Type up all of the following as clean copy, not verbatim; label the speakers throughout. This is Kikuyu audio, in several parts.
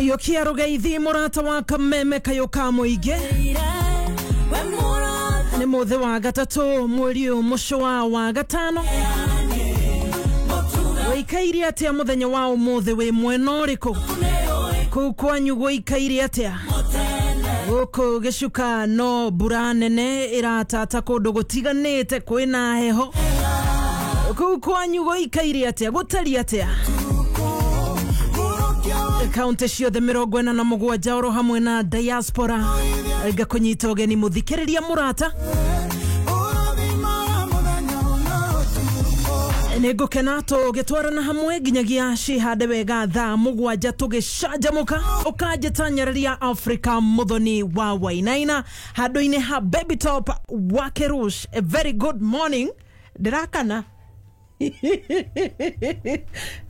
Speaker 1: Yokia rugeithi murata wa kameme kayo ka muingi nĩ mũthĩ wa gatatũ mweri ũyũ mũco wa gatano. Wĩikaire atĩa mũthenya wa ũmũthĩ? Wĩ mwena ũrĩkũ? Kũu kwanyu gũikaire atĩa? Gũkũ gĩcuka no mbura nene ĩratata kũndũ gũtiganĩte, kwĩna heho. Kũu kwanyu gũikaire atĩa? Gũtariĩ atĩa? Kaunti ciothe 47 oro hamwe na diaspora ngakũnyita ũgeni mũthikĩrĩria mũrata. Nĩ ngũkena tũgĩtwarana hamwe nginyagia cihande wega thaa 7 tũgĩcanjamũka. Ũkanjĩta Nyarĩria Africa Muthoni wa Wainaina handũ-inĩ ha Baby Top wa Kerush. A very good morning. Ndĩrakana.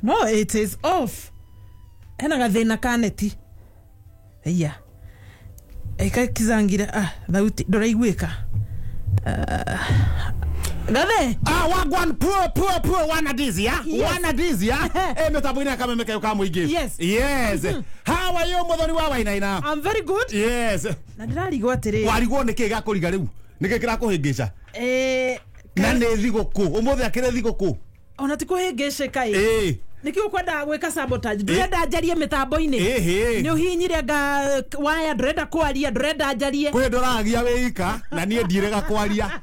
Speaker 1: No, it is off. Hena gathĩna ka neti. Iya ĩkakizangira thauti ndũraiguĩka. Gathe.
Speaker 2: Ah, wagwan poor poor poor wana dizi ya.
Speaker 1: Yes.
Speaker 2: Wana dizi ya. Eh, mĩtambo-inĩ ya kameme kayo ka mũingĩ.
Speaker 1: Yes.
Speaker 2: Yes. How are you Muthoni wa Wainaina?
Speaker 1: I'm very good.
Speaker 2: Yes.
Speaker 1: Na ndĩrarigwo atĩrĩrĩ.
Speaker 2: Warigwo nĩ kĩ gĩakũriga rĩu? Nĩ kĩ kĩrakũhĩngĩca? Na nĩ thigũkũ. Ũmũthĩ akĩrĩ thigũkũ.
Speaker 1: Ona ti kũhĩngĩcĩka ĩ.
Speaker 2: Ĩĩ.
Speaker 1: Nĩkĩ ũkwendaga gwĩka sabotage? Ndũrenda njarie mĩtambo-inĩ.
Speaker 2: Ĩhĩ.
Speaker 1: Nĩ ũhihinyire nga waya, ndũrenda kwaria, ndũrenda njarie.
Speaker 2: Kwĩ ndũragia wĩ ika na niĩ ndirega kwaria.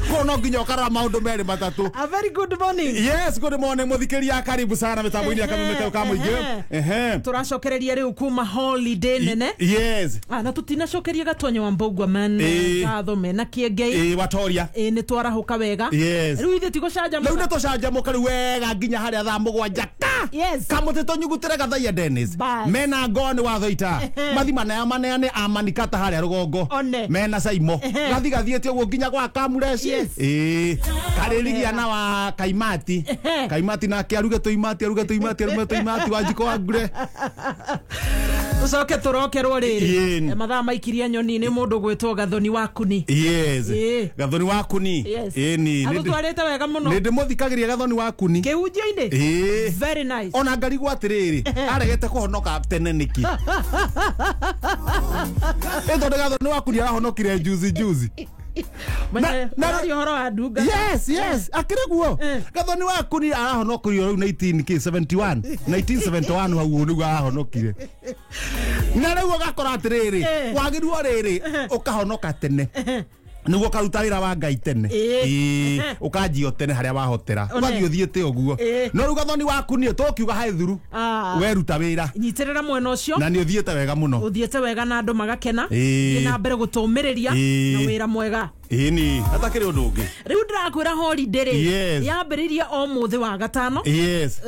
Speaker 2: Koguo no nginya ũkarora maũndũ merĩ matatũ.
Speaker 1: A very good morning.
Speaker 2: Yes, good morning mũthikĩria, karibu sana mĩtambo-inĩ ya kameme kayo ka mũingĩ. Ehe.
Speaker 1: Tũracokereria rĩu kuma holiday nene.
Speaker 2: Yes.
Speaker 1: Na tũtinacokeria Gatonyo wa Mbũgua man
Speaker 2: Ĩĩ.
Speaker 1: ngatho mena kĩengei.
Speaker 2: Ĩĩ, watoria.
Speaker 1: Ĩĩ, nĩ twarahũka wega.
Speaker 2: Yes.
Speaker 1: Rĩu ithuĩ ti gũcanjamũka.
Speaker 2: Rĩu nĩ tũcanjamũka rĩu wega nginya harĩa thaa 7 ka.
Speaker 1: Yes.
Speaker 2: Kamũtĩ tũnyugutĩre gathaia Dennis.
Speaker 1: Bas.
Speaker 2: Mena ngoni wa thoita. Mathi manea maneane amanikata harĩa rũgongo.
Speaker 1: One.
Speaker 2: Mena Saimo. Gathi gathiĩte ũguo nginya gwa Kamureci.
Speaker 1: Yes.
Speaker 2: Ĩĩ. Karĩrigia na wa Kaimati. Kaimati nake aruge tũimati, aruge tũimati, aruge tũimati wa njiko wa ngure.
Speaker 1: Tũcoke tũrokerwo rĩrĩ.
Speaker 2: Ĩĩ.
Speaker 1: Mathaa maikiria nyoni nĩ mũndũ gwĩtwo Gathoni wa Kuni.
Speaker 2: Yes.
Speaker 1: Ĩĩ.
Speaker 2: Gathoni wa Kuni.
Speaker 1: Yes.
Speaker 2: Ĩni.
Speaker 1: Atũtwarĩte wega mũno.
Speaker 2: Nĩ ndĩmũthikagĩria Gathoni wa Kuni.
Speaker 1: Kĩhunjio-inĩ.
Speaker 2: Ĩĩ.
Speaker 1: Very nice.
Speaker 2: Ona ngarigwo atĩrĩrĩ, aregete kũhonoka tene nĩkĩ? Ĩ tondũ Gathoni waku nĩarahonokire juzi juzi.
Speaker 1: Mwenye ũhoro wa ndunga.
Speaker 2: Yes, yes, akĩrĩ guo.
Speaker 1: Eh.
Speaker 2: Gathoni waku nĩ arahonokirio rĩu 19 kĩ 71 1971 hau ũguo nĩguo arahonokire. Na rĩu ũgakora atĩrĩrĩ,
Speaker 1: Eh.
Speaker 2: wagĩrĩirwo rĩrĩ ũkahonoka tene nĩguo ũkaruta wĩra wa Ngai tene.
Speaker 1: Ĩĩ.
Speaker 2: Ĩĩ, ũkanjio tene harĩa wahotera,
Speaker 1: One.
Speaker 2: ũgathiĩ ũthiĩte ũguo.
Speaker 1: Ĩĩ.
Speaker 2: No rĩu Gathoni waku niĩ tũkiuga haĩ thuru weruta wĩra.
Speaker 1: Nyitĩrĩra mwena ũcio.
Speaker 2: Na nĩ ũthiĩte wega mũno.
Speaker 1: Ũthiĩte wega na andũ magakena.
Speaker 2: Ĩĩ.
Speaker 1: Thiĩ na mbere gũtũmĩrĩria
Speaker 2: Ĩĩ.
Speaker 1: na wĩra mwega.
Speaker 2: Ĩni hatakĩrĩ ũndũ ũngĩ.
Speaker 1: Rĩu ndĩrakwĩra holiday rĩ
Speaker 2: Yes.
Speaker 1: yambĩrĩirie o mũthĩ wa gatano.
Speaker 2: Yes.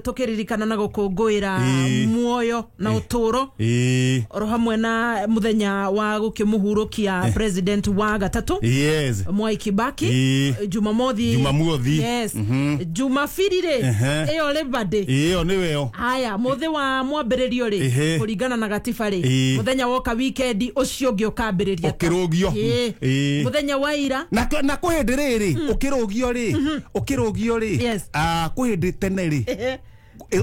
Speaker 1: Tũkĩririkana na gũkũngũĩra
Speaker 2: Ĩĩ.
Speaker 1: muoyo na ũtũũro
Speaker 2: Ĩĩ.
Speaker 1: oro hamwe na mũthenya wa gũkĩmũhurũkia president wa gatatũ
Speaker 2: Yes.
Speaker 1: Mwai Kibaki.
Speaker 2: Ĩĩ.
Speaker 1: Jumamothi.
Speaker 2: Jumamothi.
Speaker 1: Yes. Jumapili rĩ,
Speaker 2: Ehe.
Speaker 1: ĩyo Labor Day.
Speaker 2: Ĩyo nĩwe yo.
Speaker 1: Haya, mũthĩ wa mwambĩrĩrio rĩ,
Speaker 2: Ehe.
Speaker 1: kũringana na gatiba rĩ,
Speaker 2: Ĩĩ.
Speaker 1: mũthenya woka weekend ũcio ũngĩ ũkambĩrĩria ta.
Speaker 2: Ũkĩrũgio.
Speaker 1: Ĩĩ.
Speaker 2: Ĩĩ.
Speaker 1: Mũthenya wa ira.
Speaker 2: Na kwĩ hĩndĩ rĩrĩ ũkĩrũgio rĩ, ũkĩrũgio rĩ,
Speaker 1: Yes.
Speaker 2: kwĩ hĩndĩ tene rĩ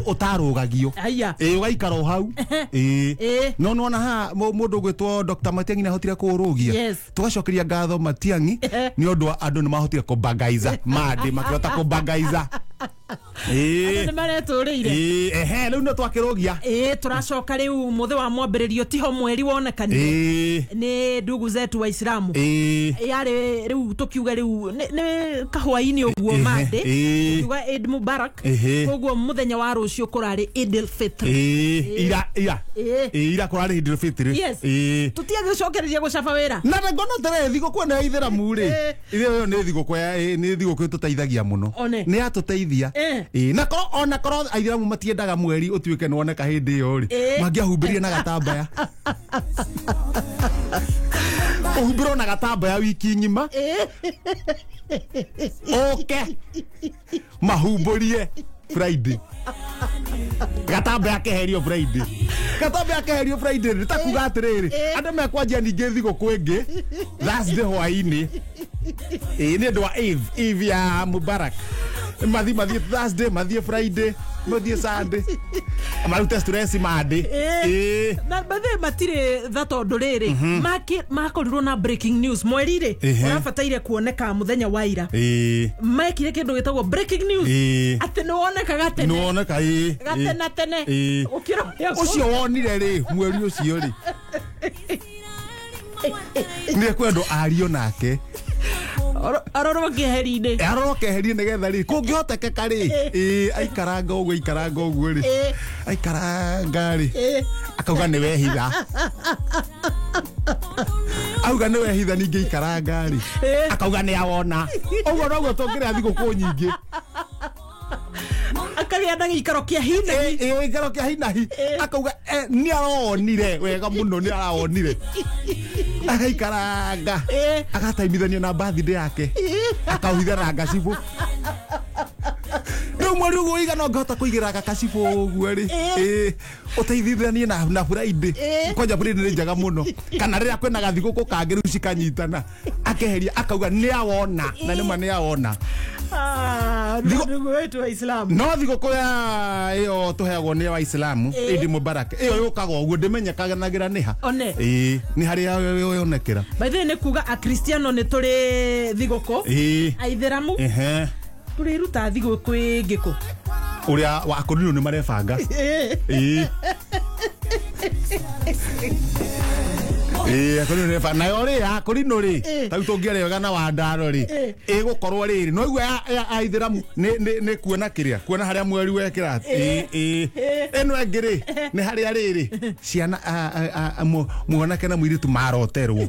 Speaker 2: ũtarũgagio.
Speaker 1: Aya.
Speaker 2: Ĩĩ, ũgaikara o hau. Ĩĩ.
Speaker 1: Ĩĩ.
Speaker 2: No nĩwona haha mũndũ ũgwĩtwo Dr. Matiang'i nĩahotire kũũrũgia.
Speaker 1: Yes.
Speaker 2: Tũgacokeria ngatho Matiang'i nĩ ũndũ wa andũ nĩmahotire kũbangaiza mandĩ makĩhota kũbangaiza.
Speaker 1: Andũ
Speaker 2: Ĩĩ.
Speaker 1: nĩ maretũrĩire.
Speaker 2: Ĩĩ, ehe, rĩu nĩ twakĩrũgia.
Speaker 1: Ĩĩ, tũracoka rĩu mũthĩ wa mwambĩrĩrio tiho mweri wonekanire
Speaker 2: Ĩĩ.
Speaker 1: nĩ ndugu zetu Waislamu.
Speaker 2: Ĩĩ.
Speaker 1: Yarĩ rĩu tũkiuga rĩu nĩ kahwainĩ ũguo
Speaker 2: Ehe,
Speaker 1: Monday.
Speaker 2: ĩĩ.
Speaker 1: Tukiuga Eid Mubarak.
Speaker 2: Ehe.
Speaker 1: Koguo mũthenya wa rũciũ kũrarĩ Eid al-Fitr.
Speaker 2: Ĩĩ, ira ira.
Speaker 1: Ĩĩ.
Speaker 2: Ĩĩ, ira kũrarĩ Eid al-Fitr.
Speaker 1: Yes.
Speaker 2: Ĩĩ.
Speaker 1: Tũtiagĩcokereria gũcaba wĩra.
Speaker 2: Na ngono tere thigũkũ ĩno ya ithĩramu rĩ,
Speaker 1: Ĩĩ.
Speaker 2: ĩyo nĩ thigũkũ ya ĩĩ, nĩ thigũkũ ĩtũteithagia mũno.
Speaker 1: One.
Speaker 2: Nĩ yatũteithia.
Speaker 1: Ĩĩ.
Speaker 2: Ĩĩ, na korwo ona korwo aithĩramu matiendaga mweri ũtuĩke nĩ woneka hĩndĩ ĩyo rĩ,
Speaker 1: Ĩĩ.
Speaker 2: mangĩahumbĩrire na gatambaya. Ũhumbĩrwo na gatambaya wiki ng'ima. Ũke mahumbũrie Friday. Gatambaya keherio Friday. Gatambaya keherio Friday nĩ ta kuga atĩrĩrĩ, andũ mekwanjia ningĩ thigũkũ ĩngĩ Thursday hwainĩ. Ĩĩ, nĩ ũndũ wa Eve, Eve ya Mubarak. Mathiĩ Thursday, mathiĩ Friday, mathiĩ Sunday, marute stress Monday. Ĩĩ.
Speaker 1: Na bathe matirĩ tha tondũ rĩrĩ makorirwo na breaking news mweri rĩ ũrabataire kuoneka mũthenya wa ira.
Speaker 2: Ĩĩ.
Speaker 1: Mekire kĩndũ gĩtagwo breaking news
Speaker 2: Ĩĩ.
Speaker 1: atĩ nĩ woneka gatene.
Speaker 2: Nĩwoneka, ĩĩ.
Speaker 1: Gatena tene
Speaker 2: Ĩĩ.
Speaker 1: gũkĩra ũrĩa.
Speaker 2: Ũcio wonire rĩ, mweri ũcio rĩ, nĩ ekwendwo ario nake.
Speaker 1: Arorwo ngeheri-inĩ.
Speaker 2: Arorwo keherie nĩgetha rĩ kũngĩhotekeka rĩ, ĩĩ, aikaranga ũguo, aikaranga ũguo rĩ, aikaranga rĩ, akauga nĩ wehitha, auga nĩ wehitha, ningĩ aikaranga rĩ, akauga nĩ awona. Ũguo noguo tũngĩrĩa thigũkũ nyingĩ.
Speaker 1: Akagĩa na gĩikaro kĩa hinahi.
Speaker 2: Ĩĩ, gĩikaro kĩa hinahi, akauga nĩ aronire wega mũno, nĩ arawonire. Agaikaranga, agataimithania na birthday yake, akauhitha na ngacibũ. Rĩu mweri ũguo ũigana ũngĩhota kũigĩra gakacibũ ũguo rĩ, ĩĩ, ũteithithanie na Friday. Kwanja Friday nĩ njega mũno, kana rĩrĩa kwĩna gathigũkũ kangĩ rĩu cikanyitana, akeheria akauga nĩ awona, na nĩma nĩ awona.
Speaker 1: Ah, ndugu wetu wa Islamu.
Speaker 2: No thigũkũ ya ĩyo tũheagwo nĩ Waislamu, Eid Mubarak, ĩyo yũkaga ũguo, ndĩmenyekanagira nĩha.
Speaker 1: One.
Speaker 2: Ĩĩ, nĩ harĩa yonekera.
Speaker 1: By the way, nĩ kuga akristiano nĩ tũrĩ thigũkũ, aithĩramu tũrĩruta thigũkũ ĩngĩ kũ?
Speaker 2: Ũrĩa wa akũrinũ nĩ marebanga. Ĩĩ, ĩĩ, akũrinũ nĩ marebanga nayo rĩ, akũrinũ rĩ, ta rĩu tũngĩarĩoga na wandaro rĩ, ĩgũkorwo rĩrĩ no igua ya aithĩramu nĩ kuona kĩrĩa, kuona harĩa mweri wekĩra. Ĩĩ, ĩĩ, ĩno ĩngĩ rĩ, nĩ harĩa rĩrĩ ciana mwanake na mũirĩtu maroterwo,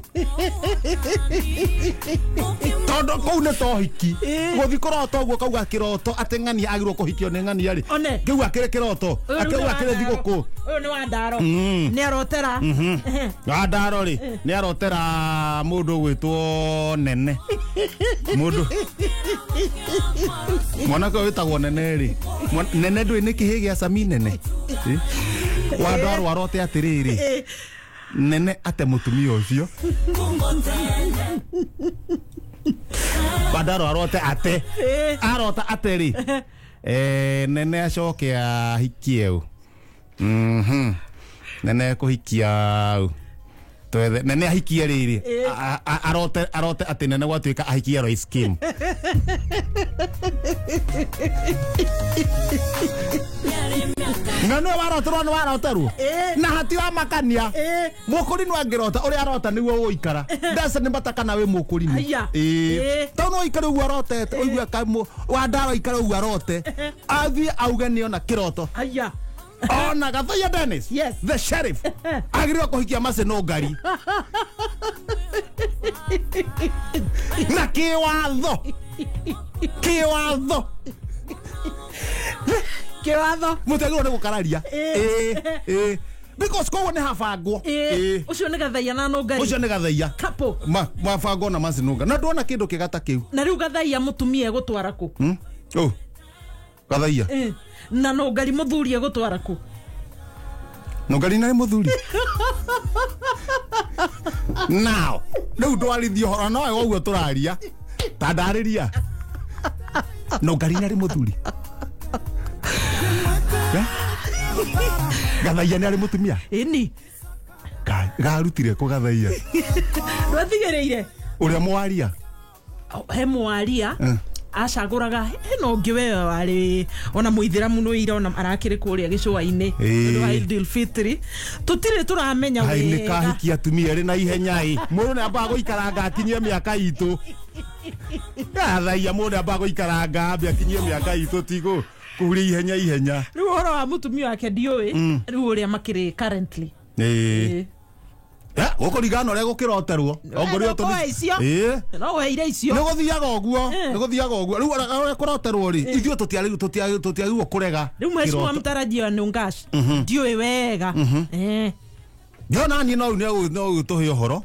Speaker 2: tondũ kũu nĩ tohiki gũthi kũrota ũguo, kauga kĩroto atĩ ng'ania agĩrwo kũhikio nĩ ng'ania rĩ.
Speaker 1: One.
Speaker 2: Kĩu akĩrĩ kĩroto, akĩu akĩrĩ thigũkũ.
Speaker 1: Ũyũ nĩ wa ndaro, nĩ arotera.
Speaker 2: Wandaro rĩ, nĩ arotera mũndũ ũgwĩtwo Nene, mũndũ mwanake ũyũ wĩtagwo Nene rĩ. Nene ndũĩ nĩ kĩhĩ gĩa Sami Nene. Eh? Wandaro arote atĩrĩrĩ, Nene ate mũtumia ũcio. Wandaro arote ate, arota ate rĩ, Nene acoke ahikie ũ. Nene kũhikia ũ, twethe Nene ahikie rĩrĩ, arote, arote atĩ Nene gwatuĩka ahikie Royce Kim. Na nĩwe waroterwo, nĩ waroterwo na hati wa makania. Mũkũrinũ angĩrota ũrĩa arota nĩguo ũgũikara, ndaca nĩ bata kana wĩ mũkũrinũ.
Speaker 1: Aya.
Speaker 2: Tondũ no ũikare ũguo arotete, ũigue wandaro aikare ũguo arote, athiĩ auge nĩona kĩroto.
Speaker 1: Aya.
Speaker 2: Ona Gathaiya Dennis,
Speaker 1: Yes.
Speaker 2: the sheriff, agĩrĩirwo kũhikia Macino Ngari na kĩwatho, kĩwatho.
Speaker 1: Kĩwatho.
Speaker 2: Mũtiagĩrĩirwo nĩ gũkararia.
Speaker 1: Ĩĩ.
Speaker 2: Ĩĩ, because koguo nĩ habangwo.
Speaker 1: Ĩĩ. Ũcio nĩ Gathaiya na Nũngari.
Speaker 2: Ũcio nĩ Gathaiya.
Speaker 1: Couple.
Speaker 2: Mabangwo na Macino Ngari, na ndwona kĩndũ kĩega ta kĩu.
Speaker 1: Na rĩu Gathaiya mũtumia egũtwara kũ?
Speaker 2: Hmm? Oh. Gathaiya.
Speaker 1: Na Nũngari mũthuri egũtwara kũ?
Speaker 2: Nũngari narĩ mũthuri nao rĩu ndwarithie ũhoro no wega ũguo tũraria, ta ndarĩria Nũngari narĩ mũthuri. Eh? Gathaiya nĩ arĩ mũtumia.
Speaker 1: Ĩni.
Speaker 2: Garutire kũ Gathaiya?
Speaker 1: Ndwathigĩrĩire.
Speaker 2: Ũrĩa mwaria.
Speaker 1: He mwaria acagũraga hena ũngĩ we warĩ ona mũithĩramu nĩ ira ona arakĩrĩ kũrĩa gĩcũa-inĩ
Speaker 2: Ĩĩ.
Speaker 1: nĩ wa Eid Fitri, tũtirĩ tũramenya
Speaker 2: Ai, nĩ
Speaker 1: wega.
Speaker 2: kahikia atumia erĩ na ihenya ĩ, mũndũ nĩ ambaga gũikaranga akinyie mĩaka itũ. Gathaiya, mũndũ nĩ ambaga gũikaranga ambe akinyie mĩaka itũ, tigũ kuria ihenya ihenya.
Speaker 1: Rĩu ũhoro wa mũtumia wake ndiũĩ rĩu ũrĩa makĩrĩ currently.
Speaker 2: Ĩĩ. Gũkũringana na ũrĩa gũkĩroterwo. Ongorwo
Speaker 1: Nĩ icio. No ũheire icio.
Speaker 2: Nĩ gũthiaga ũguo, nĩ gũthiaga ũguo. Rĩu ũrĩa kũroterwo rĩ, ithuĩ tũtiagĩrĩirwo kũrega
Speaker 1: Rĩu mheshimiwa
Speaker 2: kĩroto.
Speaker 1: mtarajiwa nĩ Ungash ndiũĩ wega.
Speaker 2: Ndiona niĩ no rĩu no ũtũhe ũhoro,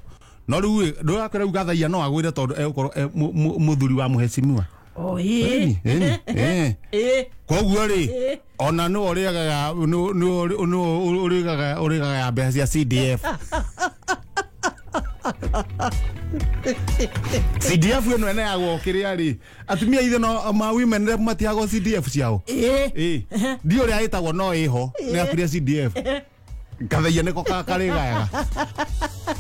Speaker 2: no rĩu ndũrakĩra rĩu Gathaiya no agwĩre tondũ egũkorwo mũthuri wa mũhecimiwa.
Speaker 1: O ĩĩ.
Speaker 2: Ĩni, ĩni.
Speaker 1: Ĩĩ.
Speaker 2: Koguo rĩ,
Speaker 1: Ĩĩ.
Speaker 2: ona nĩwe ũrĩagaga, nĩwe ũrĩgaga mbeca cia CDF. CDF ĩno ĩneagwo kĩrĩa rĩ, atumia ithe no ma women rep matihagwo CDF ciao.
Speaker 1: Ĩĩ.
Speaker 2: Ĩ ndi ũrĩa ĩtagwo no ĩho nĩ akuria CDF Gathaiya nĩko karĩgayaga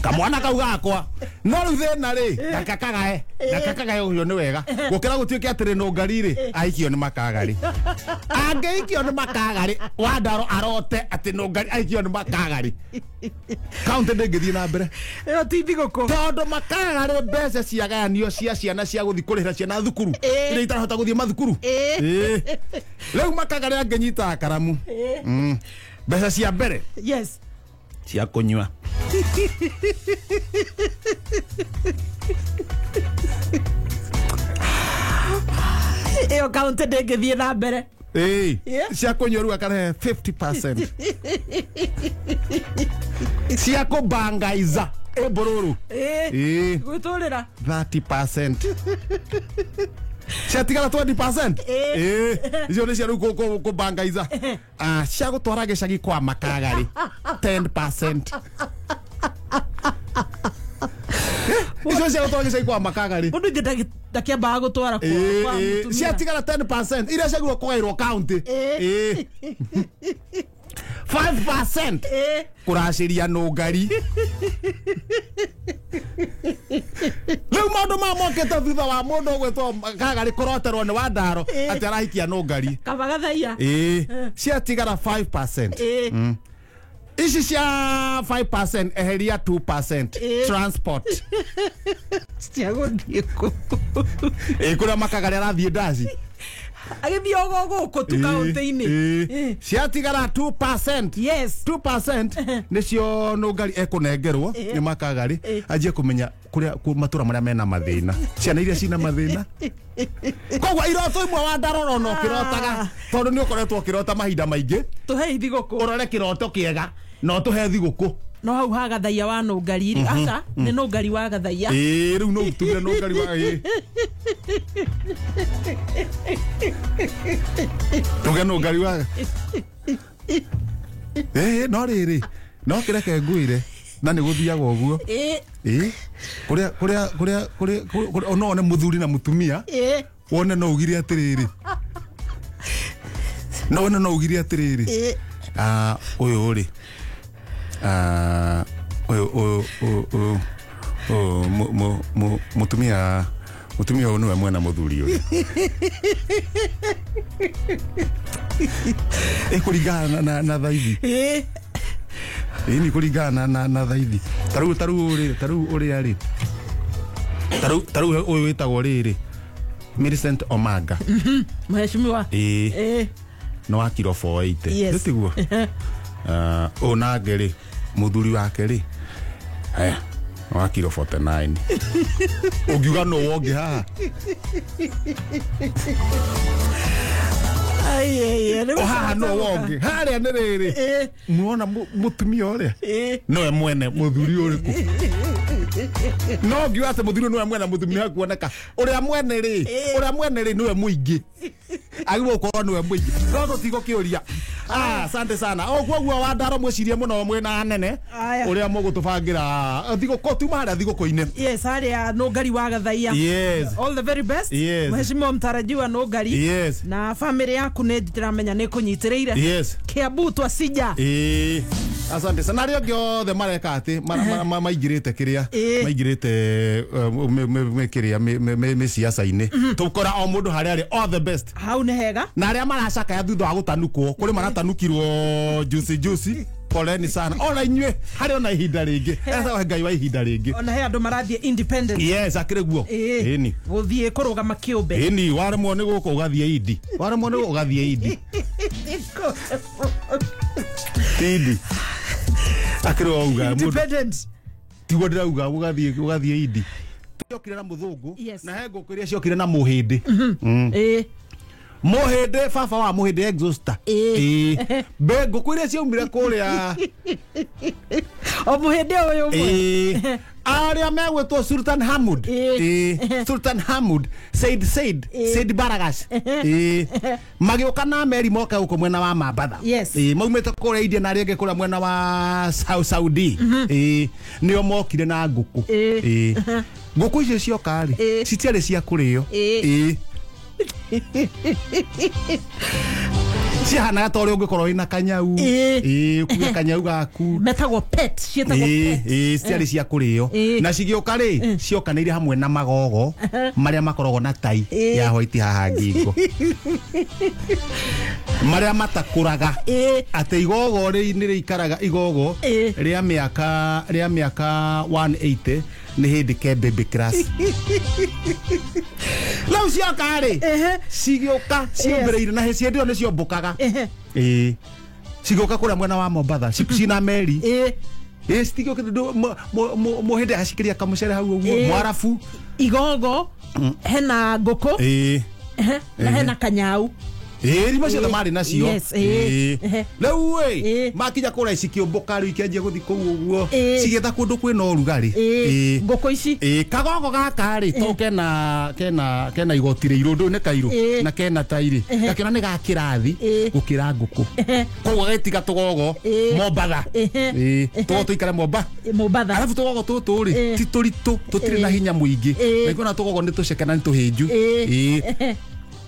Speaker 2: kamwana kau gakwa, no rĩu thĩna rĩ, gakakagae gakakagae ũcio nĩ wega gũkĩra gũtuĩke atĩrĩ nũngari rĩ aikio nĩ makagarĩ, angĩikio nĩ makagarĩ Wandaro arote atĩ nũngari aikio nĩ makagarĩ, kaunti ndĩngĩthiĩ na mbere.
Speaker 1: Ĩyo ti thigũkũ.
Speaker 2: Tondũ makagarĩ mbeca ciagayanio cia ciana cia gũthiĩ kũrĩhĩra ciana thukuru iria itarahota gũthiĩ mathukuru. Ĩĩ. Rĩu makagarĩ angĩnyita karamu, mbeca cia mbere cia kũnyua
Speaker 1: Ĩyo kaunti ndĩngĩthiĩ na mbere.
Speaker 2: Ĩĩ.
Speaker 1: Yeah.
Speaker 2: Cia kũnyua rĩu akarehe 50%, cia kũbangaiza ĩmbũrũrũ.
Speaker 1: Ĩĩ.
Speaker 2: Ĩĩ.
Speaker 1: Gwĩtũrĩra.
Speaker 2: 30%, ciatigara 20%.
Speaker 1: Ĩĩ.
Speaker 2: Ĩĩ, icio nĩ cia rĩu kũbangaiza. Ah, cia gũtwara gĩcagi kwa makagarĩ 10%, icio cia gũtwara gĩcagi kwa makagarĩ.
Speaker 1: Mũndũ ingĩ ndakĩambaga gũtwara kwa kwa mũtumia.
Speaker 2: Ciatigara 10% iria ciagirwo kũgaĩrwo kaunti.
Speaker 1: Ĩĩ.
Speaker 2: Ĩĩ. 5%
Speaker 1: Ĩĩ.
Speaker 2: kũracĩria nũngari. Rĩu maũndũ maya mokĩte thutha wa mũndũ ũgwĩtwo Kagarĩ kũroterwo nĩ Wandaro atĩ arahikia nũngari.
Speaker 1: Kaba Gathaiya.
Speaker 2: Ĩĩ, ciatigara 5%.
Speaker 1: Ĩĩ.
Speaker 2: Ici cia 5% eheria 2%.
Speaker 1: Ĩĩ.
Speaker 2: Transport.
Speaker 1: Cia gũthiĩ kũ?
Speaker 2: Ĩ, kũrĩa makagarĩ arathiĩ ndaci.
Speaker 1: Agĩthiĩ ogo gũkũ tu kaunti-inĩ.
Speaker 2: Ĩĩ. Ciatigara 2%. 2% nĩcio nũngari ekũnengerwo nĩ makagarĩ anjie kũmenya kũrĩa matũra marĩa mena mathĩna, ciana iria cina mathĩna. Koguo iroto imwe Wandarora ona ũkĩrotaga, tondũ nĩ ũkoretwo ũkĩrota mahinda maingĩ,
Speaker 1: Tũhei thigũkũ.
Speaker 2: Ũrore kĩroto kĩega na ũtũhe thigũkũ.
Speaker 1: No hau ha Gathaiya wa nũngari rĩ, aca nĩ nũngari wa Gathaiya.
Speaker 2: Ĩĩ, rĩu no ũtugire nũngari wa ĩĩ, tuge nũngari wa ĩĩ, no rĩrĩ no kĩreke ngwĩre na nĩ gũthiaga ũguo.
Speaker 1: Ĩĩ.
Speaker 2: Ĩĩ, kũrĩa kũrĩa kũrĩa kũrĩa kũrĩa no one mũthuri na mũtumia, wone no ugire atĩrĩrĩ, no wone no ugire atĩrĩrĩ, "Ah, ũyũ rĩ, ah, ũyũ ũyũ ũyũ ũyũ ũyũ mũtumia ũyũ nĩwe mwena mũthuri ũyũ." Ĩkũringana na thaithi. Ĩĩ, nĩ kũringana na thaithi. Tarĩu rĩ, tarĩu ũrĩa rĩ, tarĩu ũyũ wĩtagwo rĩrĩ Millicent Omanga.
Speaker 1: Mheshimiwa.
Speaker 2: Ĩĩ.
Speaker 1: Ĩĩ.
Speaker 2: Nĩ wa kiro 480.
Speaker 1: Yes.
Speaker 2: Tiguo ũyũ nake rĩ, mũthuri wake rĩ, aya nĩ wa kiro 49. Ũngiuga nũ wongĩ haha?
Speaker 1: Ai, ai, ai, rĩu
Speaker 2: O haha nũ wongĩ harĩa nĩ rĩrĩ, muona mũtumia ũrĩa nĩwe mwene mũthuri ũrĩkũ? No ngiuga atĩ mũthuri ũyũ nĩwe mwene mũthuri, nĩ hakuoneka ũrĩa mwene rĩ, ũrĩa mwene rĩ nĩwe mũingĩ, agĩrĩirwo gũkorwo nĩwe mũingĩ, no tũtigũkĩũria. Ah, asante sana. O koguo Wandaro mwĩcirie mũno mwĩna anene
Speaker 1: Aya.
Speaker 2: ũrĩa mũgũtũbangĩra thigũkũ tuma harĩa thigũkũ-inĩ.
Speaker 1: Yes, harĩa nũngari wa Gathaiya. All the very best, mheshimiwa mtarajiwa nũngari, na family yaku nĩ ndĩramenya nĩ kũnyitĩrĩire. Kiambu twacija.
Speaker 2: Ĩĩ, asante sana arĩa angĩ othe mareka atĩ maingĩrĩte kĩrĩa, maingĩrĩte kĩrĩa mĩciaca-inĩ, tũkora o mũndũ harĩa arĩ, all the best.
Speaker 1: Hau nĩ hega.
Speaker 2: Na arĩa maracakaya thutha wa gũtanukwo, kũrĩ maratanukirwo juicy juicy, poleni sana ona inyuĩ harĩ ona ihinda rĩngĩ, ethawe Ngai wa ihinda rĩngĩ.
Speaker 1: Ona he andũ marathiĩ independent.
Speaker 2: Yes, akĩrĩ guo. Ĩni.
Speaker 1: Gũthiĩ kũrũgama kĩũmbe.
Speaker 2: Ĩni, waremwo nĩ gũkũ ũgathiĩ indi, waremwo nĩ gũkũ ũgathiĩ indi indi, akĩrĩ wauga mũndũ
Speaker 1: Independent.
Speaker 2: Tiguo ndĩrauga, ũgathiĩ indi ciokire na mũthũngũ, na he ngũkũ iria ciokire na mũhĩndĩ.
Speaker 1: Ĩĩ.
Speaker 2: Mũhĩndĩ baba wa mũhĩndĩ exhauster.
Speaker 1: Ĩĩ.
Speaker 2: Ĩĩ. Be ngũkũ iria ciaumire kũrĩa.
Speaker 1: O mũhĩndĩ ũyũ ũmwe.
Speaker 2: Ĩĩ. Arĩa megwĩtwo Sultan Hamud.
Speaker 1: Ĩĩ.
Speaker 2: Ĩĩ. Sultan Hamud Said Said
Speaker 1: Ĩĩ.
Speaker 2: Said Baragash. Ĩĩ. Magĩũka na meri moke gũkũ mwena wa Mambatha.
Speaker 1: Yes.
Speaker 2: Ĩĩ, maumĩte kũrĩa India na arĩa angĩ kũrĩa mwena wa Saudi. Ĩĩ. Nĩo mokire na ngũkũ.
Speaker 1: Ĩĩ.
Speaker 2: Ĩĩ. Ngũkũ icio cioka rĩ,
Speaker 1: Ĩĩ.
Speaker 2: citiarĩ cia kũrĩo.
Speaker 1: Ĩĩ.
Speaker 2: Ĩĩ. Cihanaga ta ũrĩa ũngĩkorwo wĩna kanyau.
Speaker 1: Ĩĩ.
Speaker 2: Ĩĩ, ũkuue kanyau gaku.
Speaker 1: Metagwo pet, ciĩtagwo
Speaker 2: Ĩĩ,
Speaker 1: pet.
Speaker 2: ĩĩ, citiarĩ cia kũrĩo.
Speaker 1: Ĩĩ.
Speaker 2: Na cigĩũka rĩ, ciokanĩire hamwe na magogo marĩa makoragwo na tai
Speaker 1: Ĩĩ.
Speaker 2: ya white haha ngingo, marĩa matakũraga.
Speaker 1: Ĩĩ.
Speaker 2: Atĩ igogo rĩ nĩ rĩikaraga igogo
Speaker 1: Ĩĩ.
Speaker 2: rĩa mĩaka 180 nĩ hĩndĩ ke baby class. Rĩu cioka rĩ,
Speaker 1: Ehe.
Speaker 2: cigĩũka ciũmbĩrĩire na hĩndĩ ĩyo nĩ ciombũkaga.
Speaker 1: Ehe.
Speaker 2: Ĩĩ, cigĩũka kũrĩa mwena wa Mombatha cina meri.
Speaker 1: Ĩĩ.
Speaker 2: Ĩĩ, citigĩũkĩte mũhĩndĩ agacikĩria kamũcere hau ũguo.
Speaker 1: Ĩĩ.
Speaker 2: Mwarabu.
Speaker 1: Igogo hena ngũkũ.
Speaker 2: Ĩĩ.
Speaker 1: Ehe, na hena kanyau.
Speaker 2: Ĩĩ, rimo ciothe marĩ nacio.
Speaker 1: Yes, ĩĩ.
Speaker 2: Ĩĩ.
Speaker 1: Ehe.
Speaker 2: Rĩu ĩ
Speaker 1: Ĩĩ.
Speaker 2: makinya kũrĩa cikĩũmbũka rĩu ikĩanjia gũthiĩ kũu ũguo,
Speaker 1: Ĩĩ.
Speaker 2: cigĩta kũndũ kwĩna ũrugarĩ.
Speaker 1: Ĩĩ.
Speaker 2: Ĩĩ.
Speaker 1: Ngũkũ ici.
Speaker 2: Ĩĩ, kagogo gaka rĩ, to kena igoti rĩirũ, ndũĩ nĩ kairũ,
Speaker 1: Ĩĩ.
Speaker 2: na kena tairĩ, gakĩona nĩ ga kĩrathi
Speaker 1: Ĩĩ.
Speaker 2: gũkĩra ngũkũ, koguo gagĩtiga tũgogo
Speaker 1: Ĩĩ.
Speaker 2: Mombatha.
Speaker 1: Ehe.
Speaker 2: Ĩĩ, tũgogo tũikare Mombatha.
Speaker 1: Mombatha.
Speaker 2: Arabu tũgogo tũtũ rĩ,
Speaker 1: Ĩĩ.
Speaker 2: ti tũritũ, tũtirĩ na
Speaker 1: Ĩĩ.
Speaker 2: hinya mũingĩ.
Speaker 1: Ĩĩ.
Speaker 2: Na ikuona tũgogo nĩ tũceke na nĩ tũhĩnju.
Speaker 1: Ĩĩ.
Speaker 2: Ĩĩ.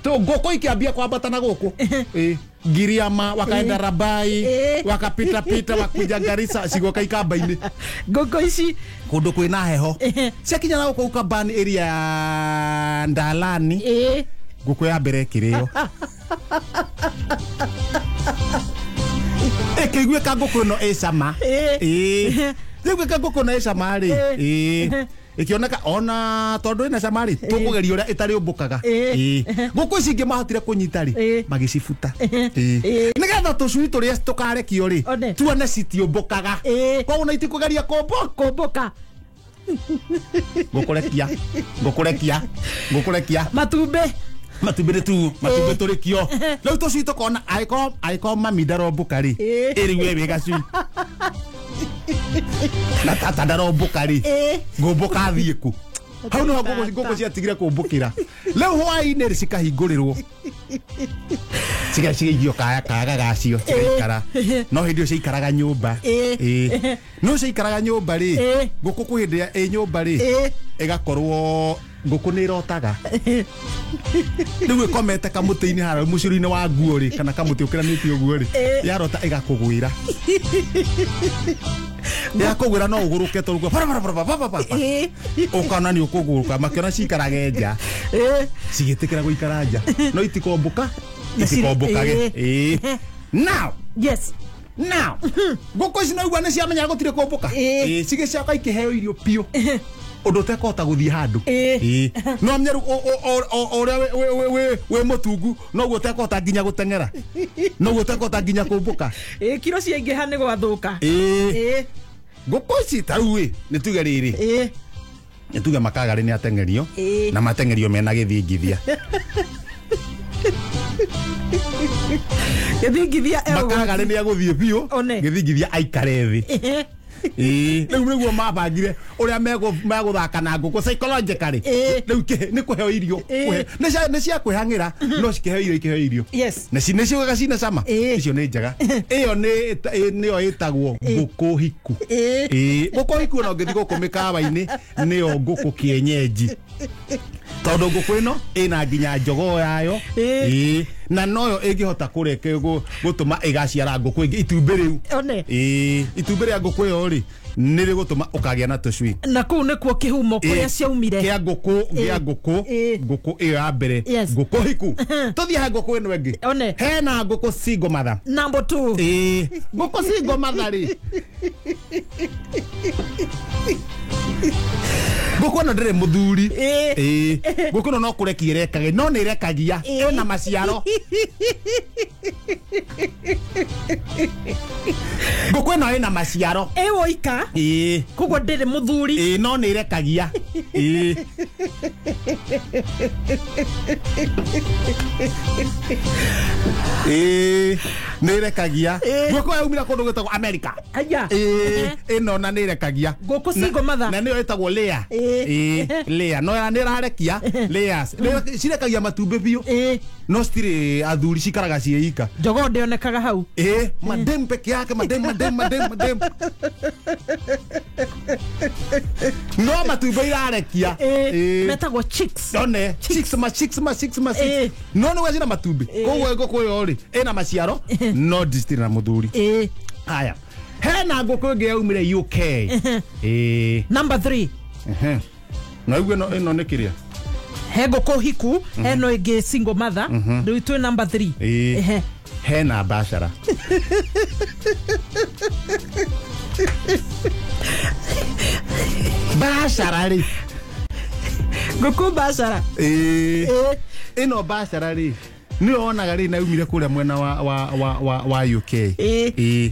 Speaker 2: Ngũkũ ikiambia kwambata na gũkũ. Ĩĩ. Giriama wakaenda Rabai,
Speaker 1: Ĩĩ.
Speaker 2: wakapitapita wakuja Garissa, cigoka ikamba-inĩ
Speaker 1: Ngũkũ ici.
Speaker 2: kũndũ kwĩna heho. Ciakinya na gũkũ Ukambani area ya Ndalani,
Speaker 1: Ĩĩ.
Speaker 2: ngũkũ ya mbere ĩkĩrĩo, ĩkĩiguĩka ngũkũ ĩno ĩ cama.
Speaker 1: Ĩĩ.
Speaker 2: Ĩĩ, ĩiguĩka ngũkũ ĩno ĩ cama rĩ.
Speaker 1: Ĩĩ.
Speaker 2: Ĩĩ, ĩkĩoneka ona tondũ ĩna cama rĩ, tũkũgeria ũrĩa ĩtarĩ ũmbũkaga.
Speaker 1: Ĩĩ.
Speaker 2: Ĩĩ. Ngũkũ ici ingĩ mahotire kũnyita rĩ,
Speaker 1: Ĩĩ.
Speaker 2: magĩcibuta. Ĩĩ.
Speaker 1: Ĩĩ.
Speaker 2: Nĩgetha tũcui tũrĩa tũkarekio rĩ,
Speaker 1: One.
Speaker 2: tuone citiũmbũkaga.
Speaker 1: Ĩĩ.
Speaker 2: Koguo na itikũgeria kũmbũka.
Speaker 1: Kũmbũka.
Speaker 2: Ngũkũrekia, ngũkũrekia, ngũkũrekia.
Speaker 1: Matumbĩ.
Speaker 2: Matumbĩ nĩ tu matumbĩ tũrĩkio. Rĩu tũcui tũkona angĩkorwo mami ndarombũka rĩ,
Speaker 1: Ĩĩ.
Speaker 2: ĩrĩ we wĩ gacui na tata ndarombũka rĩ,
Speaker 1: Ĩĩ.
Speaker 2: ngũmbũka thiĩ kũ? Hau nĩho ngũkũ ciatigire kũmbũkĩra. Rĩu hwaĩ-inĩ rĩ, cikahingũrĩrwo, cigaigio kaya kaga gacio, cigaikara. No hĩndĩ ĩyo ciaikaraga nyũmba.
Speaker 1: Ĩĩ.
Speaker 2: Ĩĩ. No ciaikaraga nyũmba rĩ,
Speaker 1: Ĩĩ.
Speaker 2: ngũkũ kwĩ hĩndĩ ĩ nyũmba rĩ,
Speaker 1: Ĩĩ.
Speaker 2: ĩgakorwo ngũkũ nĩ ĩrotaga. Rĩu ĩkomete kamũtĩ-inĩ harĩa mũcuru-inĩ wa nguo rĩ, kana kamũtĩ ũkĩranĩtie ũguo rĩ,
Speaker 1: Ĩĩ.
Speaker 2: yarota ĩgakũgwĩra, yakũgwĩra no ũgũrũke tondũ bara.
Speaker 1: Ĩĩ.
Speaker 2: Ũkona nĩ ũkũgũrũka. Makĩona ciikarage nja,
Speaker 1: Ĩĩ.
Speaker 2: cigĩtĩkĩra gũikara nja no itikombũka,
Speaker 1: Na cirĩ-
Speaker 2: itikombũkage.
Speaker 1: Ĩĩ.
Speaker 2: Ĩĩ. Now
Speaker 1: Yes.
Speaker 2: now ngũkũ ici naigua nĩ ciamenya gũtirĩ kũmbũka.
Speaker 1: Ĩĩ.
Speaker 2: Ĩĩ, cigĩcoka ikĩheo irio biũ ũndũ ũtekũhota gũthiĩ handũ.
Speaker 1: Ĩĩ.
Speaker 2: Ĩĩ. No menya rĩu o ũrĩa wĩ mũtungu noguo ũtekũhota nginya gũteng'era, noguo ũtekũhota nginya kũmbũka.
Speaker 1: Ĩĩ, kiro ciaingĩha nĩ gwathũka.
Speaker 2: Ĩĩ.
Speaker 1: Ĩĩ.
Speaker 2: Ngũkũ ici ta rĩu ĩ nĩ tuge rĩrĩ,
Speaker 1: Ĩĩ.
Speaker 2: nĩ tuge makagarĩ nĩ ateng'erio,
Speaker 1: Ĩĩ.
Speaker 2: na mateng'erio mena gĩthingithia.
Speaker 1: Gĩthingithia e
Speaker 2: Makagarĩ nĩ agũthiĩ biũ,
Speaker 1: One.
Speaker 2: gĩthingithia aikare thĩ.
Speaker 1: Ĩĩ.
Speaker 2: Ĩĩ, rĩu nĩguo mabangire ũrĩa megũthaka na ngũkũ psychologically.
Speaker 1: Ĩĩ.
Speaker 2: Rĩu nĩ kũheo irio.
Speaker 1: Ĩĩ.
Speaker 2: Nĩ cia kwĩhang'ĩra no cikĩheo irio, ikĩheo irio.
Speaker 1: Yes.
Speaker 2: Na nĩ ciugaga cina cama.
Speaker 1: Ĩĩ.
Speaker 2: Icio nĩ njega. Ĩyo nĩyo ĩtagwo ngũkũ hiku.
Speaker 1: Ĩĩ.
Speaker 2: Ĩĩ, ngũkũ hiku ona ũngĩthiĩ gũkũ mĩkawa-inĩ nĩyo ngũkũ kienyeji, tondũ ngũkũ ĩno ĩna nginya njogoo yayo.
Speaker 1: Ĩĩ.
Speaker 2: Ĩĩ, na noyo ĩngĩhota kũreke gũtũma ĩgaciara ngũkũ ĩngĩ itumbĩ rĩu.
Speaker 1: One.
Speaker 2: Ĩĩ, itumbĩ rĩa ngũkũ ĩyo rĩ, nĩ rĩgũtũma ũkagĩa na tũcui.
Speaker 1: Na kũu nĩkuo kĩhumo kũrĩa ciaumire.
Speaker 2: Kĩa ngũkũ, gĩa
Speaker 1: Ĩĩ.
Speaker 2: ngũkũ.
Speaker 1: Ĩĩ.
Speaker 2: Ngũkũ ĩyo ya mbere,
Speaker 1: Yes.
Speaker 2: ngũkũ hiku. Tũthiĩ he ngũkũ ĩno ĩngĩ.
Speaker 1: One.
Speaker 2: Hena ngũkũ single mother.
Speaker 1: Number 2.
Speaker 2: Ĩĩ, ngũkũ single mother rĩ, ngũkũ ĩno ndĩrĩ mũthuri.
Speaker 1: Ĩĩ.
Speaker 2: Ĩĩ, ngũkũ ĩno no kũrekia ĩrekagia, no nĩ ĩrekagia
Speaker 1: Ĩĩ.
Speaker 2: ĩna maciaro. Ngũkũ ĩno ĩna maciaro.
Speaker 1: Ĩ woika.
Speaker 2: Ĩĩ.
Speaker 1: Koguo ndĩrĩ mũthuri.
Speaker 2: Ĩĩ, no nĩ ĩrekagia. Ĩĩ. Ĩĩ, nĩ ĩrekagia. Ngũkũ yaumire kũndũ gwĩtagwo America.
Speaker 1: Aya.
Speaker 2: Ĩĩ, ĩno na nĩ ĩrekagia.
Speaker 1: Ngũkũ single mother.
Speaker 2: Na nĩyo ĩtagwo layer.
Speaker 1: Ĩĩ.
Speaker 2: Ĩĩ, layer. No nĩ ĩrarekia layers. Cirekagia matumbĩ biũ.
Speaker 1: Ĩĩ.
Speaker 2: No citirĩ athuri, cikaraga ciĩ ika.
Speaker 1: Jogoo ndĩonekaga hau.
Speaker 2: Ĩĩ, madem peke yake, madem, madem, madem, madem. No matumbĩ irarekia.
Speaker 1: Ĩĩ. Metagwo chicks.
Speaker 2: One chicks, ma chicks, ma chicks, ma
Speaker 1: Ĩĩ.
Speaker 2: chicks. No nĩ wacina matumbĩ, koguo ngũkũ ĩyo rĩ ĩna maciaro no ndicitirĩ na mũthuri.
Speaker 1: Ĩĩ.
Speaker 2: Haya, hena ngũkũ ĩngĩ yaumire UK. Ĩĩ.
Speaker 1: Number 3.
Speaker 2: Ehe. Na igue ĩno, ĩno nĩ kĩrĩa.
Speaker 1: He ngũkũ hiku, heno ĩngĩ single mother, rĩu twĩ number 3.
Speaker 2: Ĩĩ.
Speaker 1: Ehe.
Speaker 2: Hena mbacara. Mbacara rĩ.
Speaker 1: Ngũkũ mbacara.
Speaker 2: Ĩĩ.
Speaker 1: Ĩĩ.
Speaker 2: Ĩno mbacara rĩ nĩyo wonaga rĩ na yaumire kũrĩa mwena wa UK.
Speaker 1: Ĩĩ.
Speaker 2: Ĩĩ.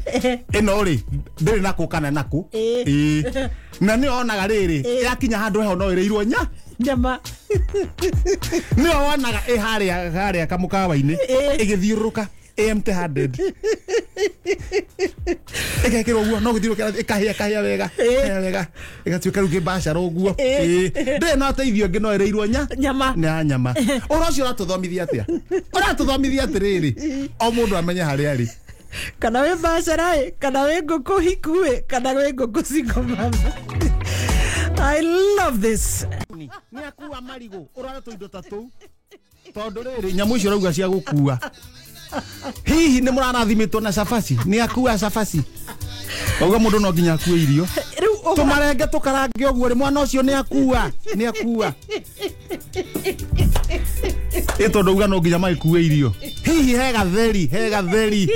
Speaker 2: Ĩno rĩ ndĩrĩ nakũ kana nakũ.
Speaker 1: Ĩĩ.
Speaker 2: Ĩĩ. Na nĩyo wonaga rĩrĩ yakinya handũ heho no ĩrĩirwo nya.
Speaker 1: Nyama.
Speaker 2: Nĩyo wonaga ĩ harĩa harĩa kamũkawa-inĩ
Speaker 1: Ĩĩ.
Speaker 2: ĩgĩthiũrũrũka empty handed, ĩgekĩrwo ũguo no gũthiũrũrũka ĩkahĩa kahĩa wega, kahĩa wega, ĩgatuĩka rĩu kĩmbacara ũguo.
Speaker 1: Ĩĩ.
Speaker 2: Ĩĩ. Ndĩrĩ na ũteithio ũngĩ no ĩrĩirwo nya.
Speaker 1: Nyama.
Speaker 2: Na nyama. Ũhoro ũcio ũratũthomithia atĩa? Ũratũthomithia atĩrĩrĩ, o mũndũ amenye harĩa arĩ.
Speaker 1: Kana wĩ mbacara ĩ, kana wĩ ngũkũ hiku ĩ, kana wĩ ngũkũ single mother. I love this.
Speaker 2: Nĩ akua marigũ, ũrore tũindo ta tũu, tondũ rĩrĩ nyamũ icio ũrauga cia gũkua, hihi nĩ mũrarathimĩtwo na cabaci? Nĩ akua cabaci, auga mũndũ no nginya akue irio.
Speaker 1: Rĩu ũguo.
Speaker 2: Tũmarenge tũkarange ũguo rĩ, mwana ũcio nĩ akua, nĩ akua. Ĩ tondũ auga no nginya magĩkue irio, hihi he gatheri, he gatheri,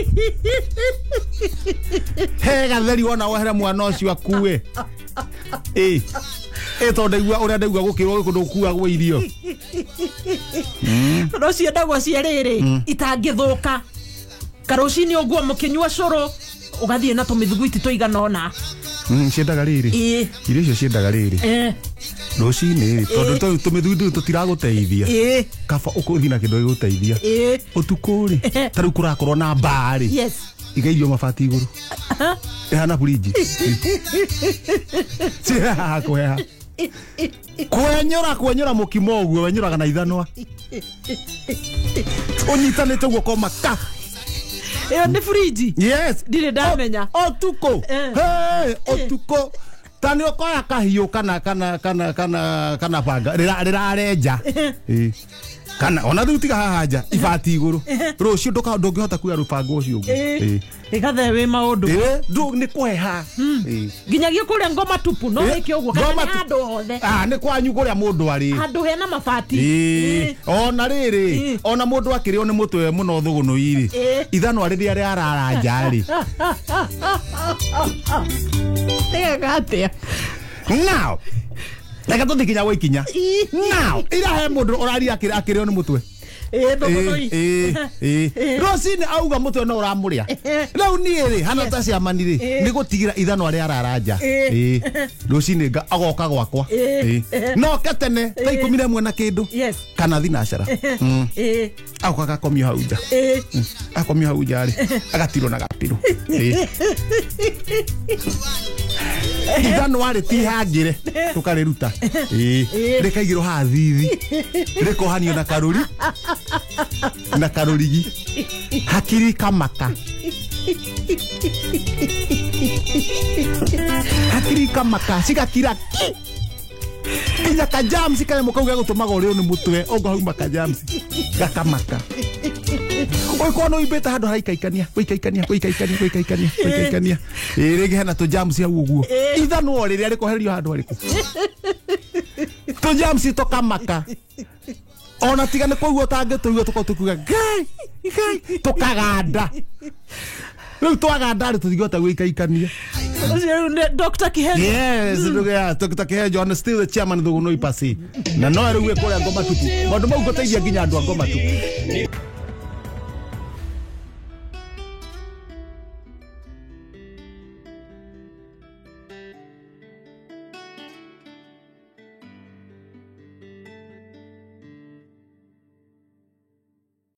Speaker 2: he gatheri wona wohere mwana ũcio akue. Ĩ ĩ tondũ ndaigua ũrĩa ndaigua gũkĩrwo gũkũ ndũkuagwo irio.
Speaker 1: No ciendagwo cia rĩrĩ itangĩthũka, karũcinĩ ũguo mũkĩnyua cũrũ ũgathiĩ na tũmĩthuguiti tũigana ũna.
Speaker 2: Ciendaga rĩrĩ.
Speaker 1: Ĩĩ.
Speaker 2: Irio icio ciendaga rĩrĩ rũcinĩ rĩ, tondũ tũmĩthuguiti tũtiragũteithia.
Speaker 1: Ĩĩ.
Speaker 2: Kaba ũkũthi na kĩndũ gĩgũteithia.
Speaker 1: Ĩĩ.
Speaker 2: Ũtukũ rĩ, ta rĩu kũrakorwo na mbaa rĩ, iga irio mabati igũrũ ĩhana burinji cihaha kũheha kwenyũra kwenyũra mũkimo ũguo wenyũraga na ithanwa ũnyitanĩte ũguo koma ka.
Speaker 1: Ĩyo nĩ burinji.
Speaker 2: Yes.
Speaker 1: Ndirĩ ndamenya.
Speaker 2: Ũtukũ. Hey, ũtukũ ta nĩ ũkoya kahiũ kana kana kana kana kana banga rĩrarenja. Ĩĩ. Kana ona rĩu tiga haha nja ibati igũrũ, rũciũ ndũngĩhota kuoya rũbango ũcio ũguo. Ĩĩ.
Speaker 1: Ĩgathe wĩ maũndũ.
Speaker 2: Ĩĩ, nĩ kũheha. Ĩĩ.
Speaker 1: Nginyagia kũrĩa ngoma tupu no
Speaker 2: Ĩĩ,
Speaker 1: wĩke ũguo kana
Speaker 2: ngoma
Speaker 1: nĩ handũ hothe.
Speaker 2: Ah, nĩ kwanyu kũrĩa mũndũ arĩ.
Speaker 1: Handũ hena mabati.
Speaker 2: Ĩĩ. Ona rĩrĩ, ona mũndũ akĩrĩo nĩ mũtwe mũno thũgũnũi rĩ, ithanwa rĩrĩa rĩarara nja rĩ.
Speaker 1: Rĩgaga atĩa?
Speaker 2: Now reke tũthiĩ kinya gwa ikinya. Now ira he mũndũ ũraria akĩrĩo nĩ mũtwe.
Speaker 1: Ĩĩ, thũgũnũi.
Speaker 2: Ĩĩ, rũcinĩ auga mũtwe no ũramũrĩa. Rĩu niĩ rĩ hana ta ciamani rĩ, nĩ gũtigĩra ithanwa rĩarara nja. Ĩĩ. Rũcinĩ agoka gwakwa.
Speaker 1: Ĩĩ.
Speaker 2: Ĩĩ. No ke tene thaa 11 na kĩndũ kana thinacara. Agoka agakomio hau nja. Akomio hau nja rĩ, agatirwo na gapirũ. Ĩĩ. Ithanwa rĩtihangĩre tũkarĩruta. Ĩĩ. Rĩkaigĩrwo haha thithi, rĩkohanio na karũri na karũrigi, hakiri kamaka, hakiri kamaka cigakira ki nginya kajamsi kanyamũ kau gegũtũmaga ũrĩo nĩ mũtwe ũguo hauma kajamsi gakamaka. Ũngĩkorwo nĩ ũimbĩte handũ haraikaikania gũikaikania gũikaikania gũikaikania gũikaikania, ĩĩ, rĩngĩ hena tũjamsi hau ũguo, ithanwa rĩrĩa rĩkohererio handũ harĩkũ tũjamsi tũkamaka, ona tiga nĩ kũigua ũtangĩtũigua tũkorwo tũkiuga ngai ngai, tũkaganda. Rĩu twaganda rĩ, tũtingĩhota gũikaikania.
Speaker 1: Ũcio rĩu nĩ Dr. Kihenjo.
Speaker 2: Yes, yeah, Dr. Kihenjo and still the chairman Thũgũnũi Pasi. Na no rĩu wĩ kũrĩa ngoma tupu. Maũndũ mau ngũteithia nginya andũ a ngoma tupu.